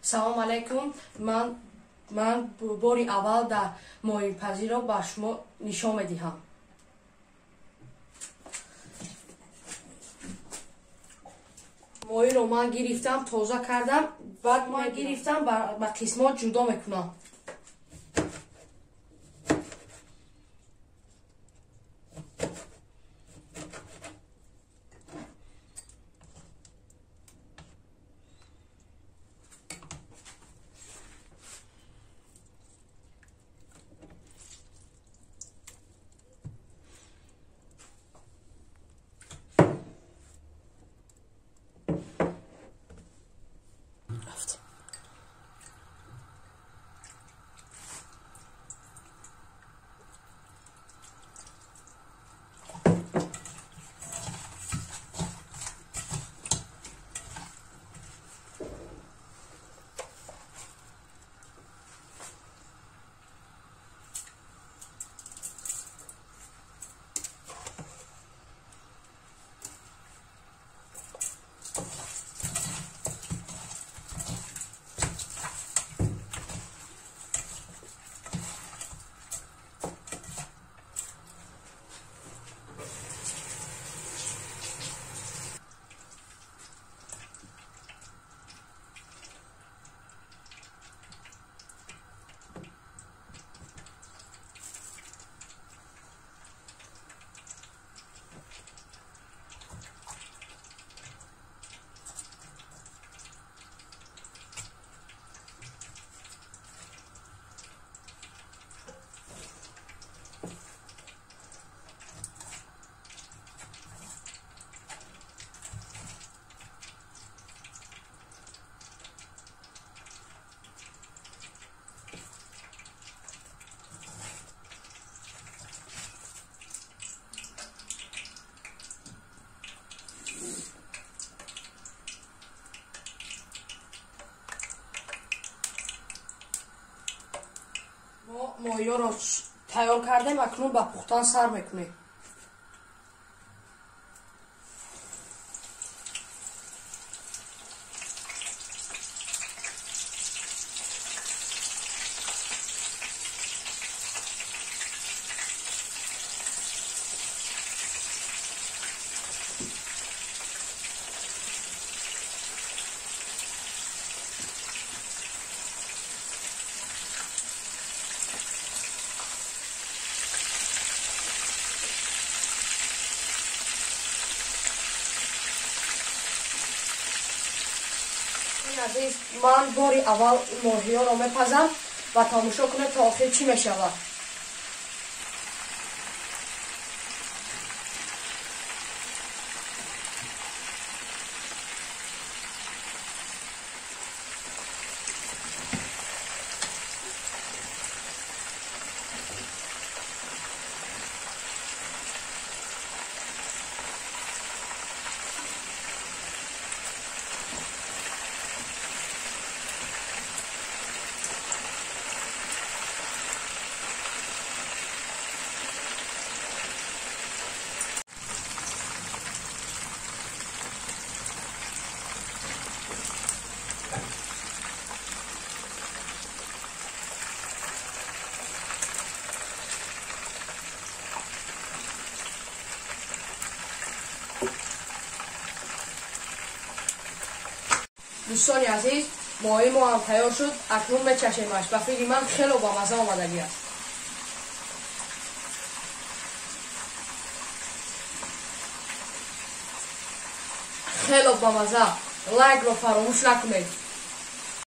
Салом алайкум. Ман бори аввал дар моҳипазиро ба шумо нишон медиҳам. Моҳиро ман гирифтам, тоза кардам, баъд ман гирифтам ба қисмот ҷудо мекунам. Моҳиёро тайёр кардем, акнун ба пухтан сар мекунем. Азиз, ман бори аввал моҳиёро мепазам ва тамошо кунед то охир чӣ мешавад. Дӯстони азиз, моҳии мо ҳам тайёр шуд, акнун мечашемаш. Ба фикри ман хело ба маза омадагӣ аст. Хело ба маза. Лайкро фаромӯш накунед.